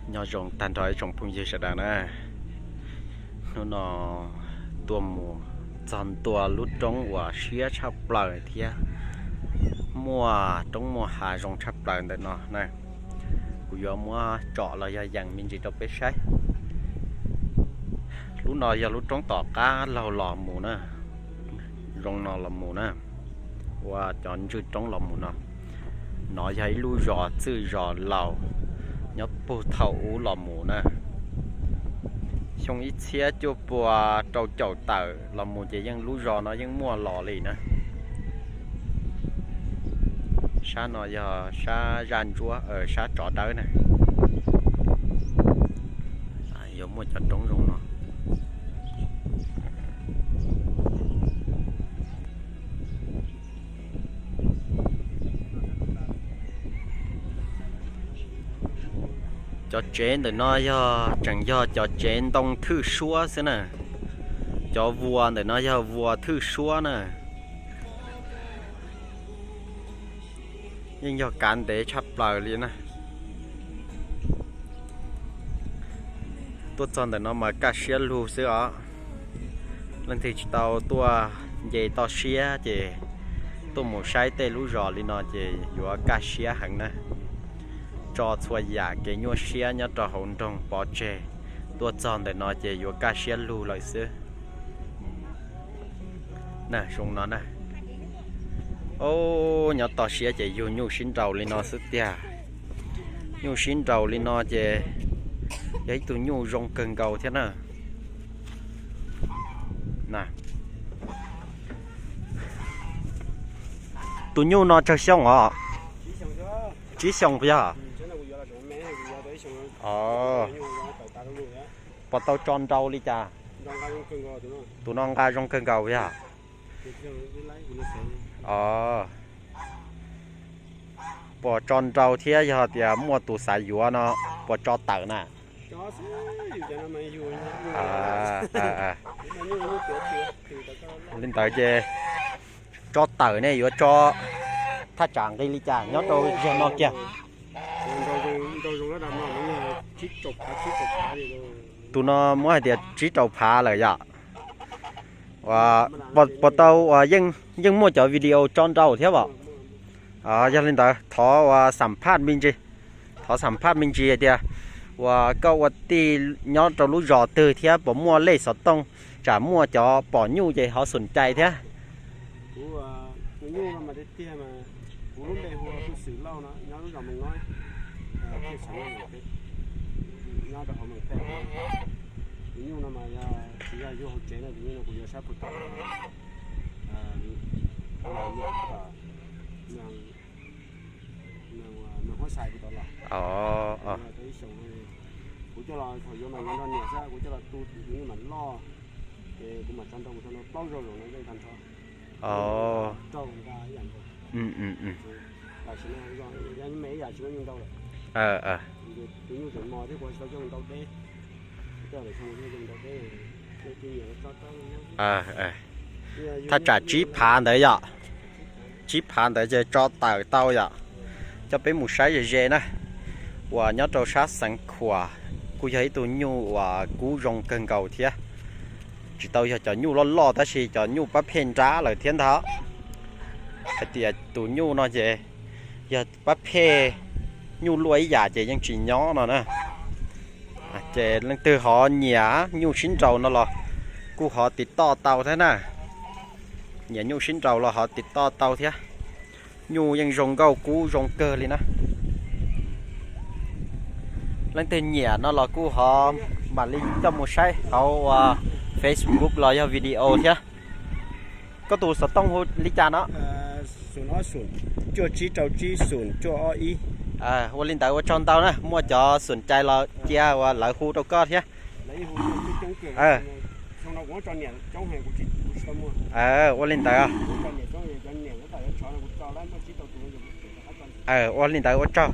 Nyob zoo tag nrho ib tsoom phooj ywg sawv daws na. Hnub no tuaj mus txog ntua lub roob uas siab tshaj plaws thiab muaj roob muaj hav zoo tshaj plaws ntawm no na. Kuv yuav muab tsom los yog yees me ntsis rau peb saib. Lub no yog lub roob tom qab laug los mus na, zoo no los mus na, ua cov ntswj roob los mus no. No yog ib lub zos txwj zos laus nyob puag thaum ub los mus na. Xyoo ib txhiab cuaj pua rau caum tawm los mus ces yeej lub zos no yeej muaj los li na. Sab no yog sab zaj ntsuab, sab tsov dawb na. Yuav muaj cov roob zoo no. Cov tsev ntawm no yog tseem yog cov tsev ntoo thwj suab xwb na. Cov vuas ntawm no yog vuas thwj suab na. Yeej yog kav ntev tshaj plaws li na. Tuaj txog ntawm no mas kaj siab lug xwb os. Leej twg tsis tau tuaj nce toj siab ces tuaj mus saib tej lub zos li no ces yuav kaj siab heev na. Tso txhua yam kev nyuaj siab nyob rau hauv nroog pov tseg, tuaj txog ntawm no ces yuav kaj siab lug lawm xwb. Na, zoo no na. Ob, nyob toj siab ces yug nyuj sib nraus li no xwb tiag. Nyuj sib nraus li no ces yog ib tug nyuj zoo kawg nkaus thiab na. Tus nyuj no tsawg xyoo os? Tsib xyoos puas yog? Os, puas tau tso nrau li cas? Tus no nqa zoo kawg nkaus yog? Os, puas tso nrau thiab yog tias muaj tus xav yuav no puas tso tawm na? Li ntawd ces tso tawm ne yuav tso thaj tsam nqi li cas nyob rau zog no kiag? Tus no muab hais tias tsib rau phav lawm yom. Puas tau, yeej muaj cov video tso nrau thiab os. Yog li ntawd thov uas xam phaj me ntsis, thov xam phaj me ntsis hais tias uas koj ua tij nyob rau lub zos twg thiab puas muaj lej xov tooj, tsam muaj cov pom nyuj ces ho xum cai thiab. Kuv, kuv nyuj no mas tiag tiag mas kuv lub npe hu ua Xwm Lauj no, nyob lub zos Moos Nob, tiaj Xeev Lauj, nyob rau hauv Moos Pej. Kuv nyuj no mas yog tsis yog yug hauv tsev no, kuv nyuj no kuv yuav sab puag tom, Moos Huab Xais puag tom los. Kuv coj los thaum yuav mas yuav nrog niam xwb, kuv coj los tu kuv nyuj mam loj, ces kuv mam tso nrau, kuv tso nrau plaub zaug zaum no yeej tag nrho. Rau nqa ib yam nkaus. Tam sim no yog me ib yam tsis muaj nyuj nrau lawm. Tus nyuj tseem mos thiab kuv tsis tau coj mus nrau deb. Coj mus nrau deb, tej nyiam tso rau. Thaj tsam tsib phav ntawd yom, tsib phav ntawd ces tso tawm tau yom. Coj peb mus saib ze ze na, uas nyob rau sab Xeev Khuam, kuj yog ib tug nyuj uas kub zoo kawg nkaus thiab. Tsis tau yog cov nyuj loj loj tab sis cov nyuj pab phem nrab lawm thiab ntag. Hais tias tus nyuj no ces yog pab phem nyuj luaj ib yam ces yeej tsis nyob no na. Ces leej twg ho nyiam nyuj sib nraus no los kuj ho tiv toj tau thiab na. Nyiam nyuj sib nraus los ho tiv toj tau thiab. Nyuj yeej zoo nkauj kub zoo kawg li na. Leej twg nyiam no los kuj ho mam li coj mus saib hauv ua Facebook los yog video thiab. Koj tus xov tooj hu li cas no? Cuaj tsib rau tsib xum cuaj ob ib. Ua li ntawd ua tsaug ntau na, muaj cov xum cai los cia uas lawv hu rau koj thiab. Ua li ntawd. Ua li ntawd ua tsaug.